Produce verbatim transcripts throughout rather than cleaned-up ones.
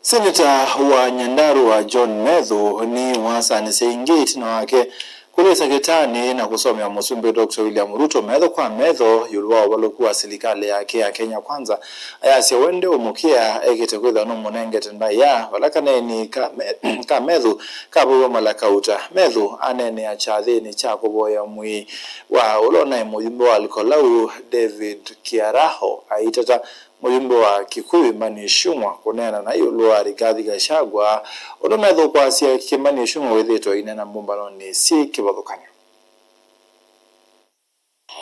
Seneta wa Nyandarua John Methu nĩwasanĩsye ĩngĩ ĩtina wake kũlĩsa kĩtaanĩ na kũsomea Mũsumbĩ Doctor William Ruto metho kwa metho ĩũlũ wa ũvalũku wa silikalĩ yake ya Kenya Kwanza. Ayasya we ndeũmũkĩa, ekĩte kwĩthĩwa nũmũnengete ndaĩa vala kaneeni ka Me-, ka Methu kavaiwe mala kauta. Methu aneenea kyathĩnĩ kya kũvoya mwĩĩ wa ũla ũnaĩ mũyumbe wa Olkalau David Kiaraho aitata mũyumbe wa Kikuyu Emmanuel Ichung'wa kũneena na ĩũlũ wa Rigathi Gachagua, ũndũ Methu ũkwasya Emmanuel Ichung'wa wĩthĩĩtwe aineena mbũmbanonĩ syĩ kĩvathũkany'o.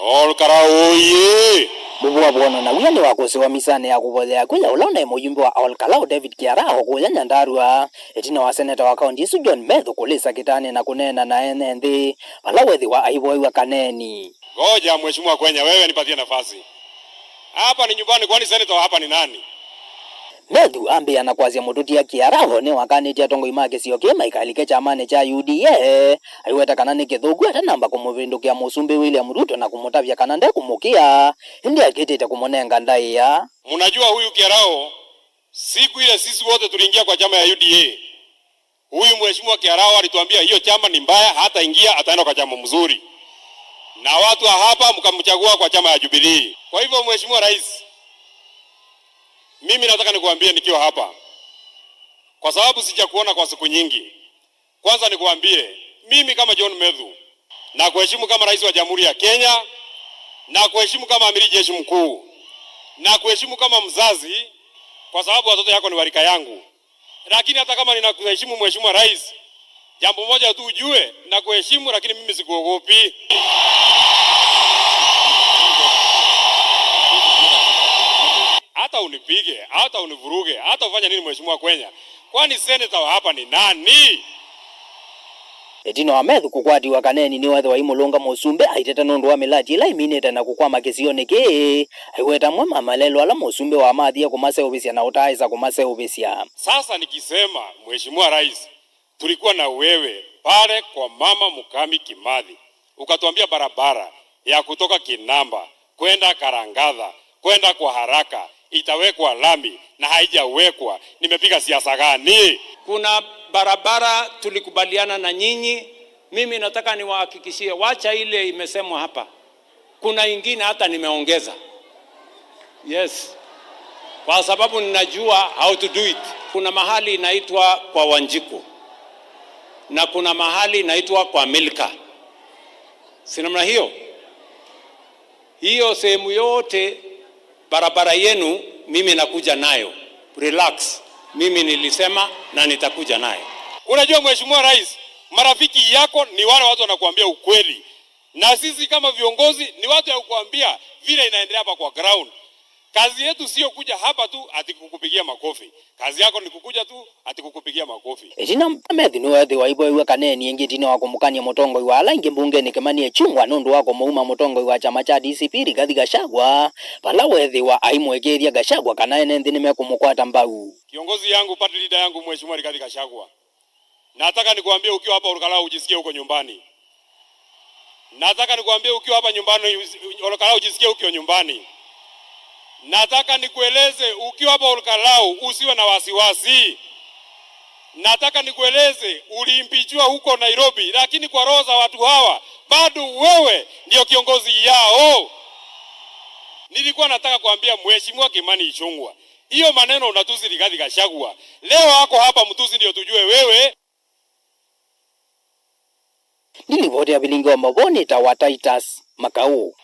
Olkalau oyee! Mũvũa wonanaw'a nĩwakũsĩwa misanĩ ya kũvoyea kwĩ ya ũla ũnaĩ mũyumbe wa Olkalau David Kiaraho kũya Nyandarua, ĩtina wa seneta wa kaũntĩ ĩsu John Methu kũlĩsa kĩtaanĩ na kũneena na ene nthĩ vala wethĩwa aivoew'a kaneeni. Ngoja, Mheshimiwa Kwenya, wewe nipatie nafasi. Hapa ni nyumbani, kwani senator wa hapa ni nani? Methu ambĩĩa na kwasya mũtũtia Kiaraho nĩwakanĩtye atongoi ma kĩsio kĩĩ maikalike kyamanĩ kya U D A, aiweta kana nĩ kĩthũku atanamba kũmũvĩndũkĩa Mũsumbĩ William Ruto na kũmũtavya kana ndekũmũkĩa, ĩndĩ akĩtĩte kũmũnenga ndaĩa. Mnajua huyu Kiaraho, siku ile sisi wote tuliingia kwa chama ya U D A, huyu Mheshimiwa Kiaraho alituambia hiyo chama ni mbaya, hata ingia, ataenda kwa chama mzuri. Na watu wa hapa mkamchagua kwa chama ya Jubilee. Kwa hivyo, Mheshimiwa Rais, mimi nataka nikuambie nikiwa hapa, kwa sababu sijakuona kwa siku nyingi. Kwanza nikuambie, mimi kama John Methu, nakuheshimu kama rais wa Jamhuri ya Kenya, nakuheshimu kama amiri jeshi mkuu, nakuheshimu kama mzazi, kwa sababu watoto yako ni wa rika yangu. Lakini hata kama ninakuheshimu, Mheshimiwa Rais, jambo moja tu ujue, nakuheshimu, lakini mimi sikuogopi. Hata unipige, hata univuruge, hata ufanye nini, Mheshimiwa Kwenya, kwani senator wa hapa ni nani? Ĩtina wa Methu kũkwatiwa kaneeni nĩwethĩwa aimũlũnga Mũsumbĩ aiteta nũndũ wa mĩlati ĩla ĩminĩte na kũkwama kĩsionĩ kĩĩ, aiweta amwe ma malelũ ala Mũsumbĩ wamathie kũmaseũvĩsya na ũtaaĩsa kũmaseũvĩsya. Sasa nikisema, Mheshimiwa Rais, tulikuwa na wewe pale kwa Mama Mukami Kimathi, ukatuambia barabara ya kutoka Kinamba kwenda Karangatha kwenda kwa haraka itawekwa lami na haijawekwa. Nimepiga siasa gani? Kuna barabara tulikubaliana na nyinyi. Mimi nataka niwahakikishie, wacha ile imesemwa hapa. Kuna ingine hata nimeongeza. Yes. Kwa sababu ninajua how to do it. Kuna mahali inaitwa kwa Wanjiku. Na kuna mahali inaitwa kwa Milka. Si namna hiyo? Hiyo sehemu yote, barabara yenu, mimi nakuja nayo. Relax. Mimi nilisema na nitakuja nayo. Unajua, Mheshimiwa Rais, marafiki yako ni wale watu wanakuambia ukweli. Na sisi kama viongozi ni watu ya kukuambia vile inaendelea hapa kwa ground. Kazi yetu sio kuja hapa tu ati kukupigia makofi. Kazi yako ni kukuja tu ati kukupigia makofi. Ĩtina, Methu nĩweethĩwa aivoew'a kaneeni ĩngĩ ĩtina wa kũmũkany'a mũtongoi wa ala aingĩ mbungenĩ Kimani Ichung'wa nũndũ wa kũmũuma mũtongoi wa kyama kya D C P Rigathi Gachagua, vala weethĩwa aimũĩkĩĩthya Gachagua kana ene nthĩ nĩmekũmũkwata mbau. Kiongozi yangu, party leader yangu, Mheshimiwa Rigathi Gachagua, nataka nikuambie ukiwa hapa Olkalau ujisikie uko nyumbani. Nataka nikuambie ukiwa hapa nyumbani, Olkalau ujisikie ukiwa nyumbani. Nataka nikueleze ukiwa hapa Olkalau usiwe na wasiwasi. Nataka nikueleze uliimpichiwa huko Nairobi, lakini kwa roho za watu hawa, bado wewe ndio kiongozi yao. Nilikuwa nataka kuambia Mheshimiwa Kimani Ichung'wa, hiyo maneno unatusi Rigathi Gachagua. Leo ako hapa mtusi ndio tujue wewe. Ndilivoti ya vilingi wa mavoo nĩtawa Titus Makau.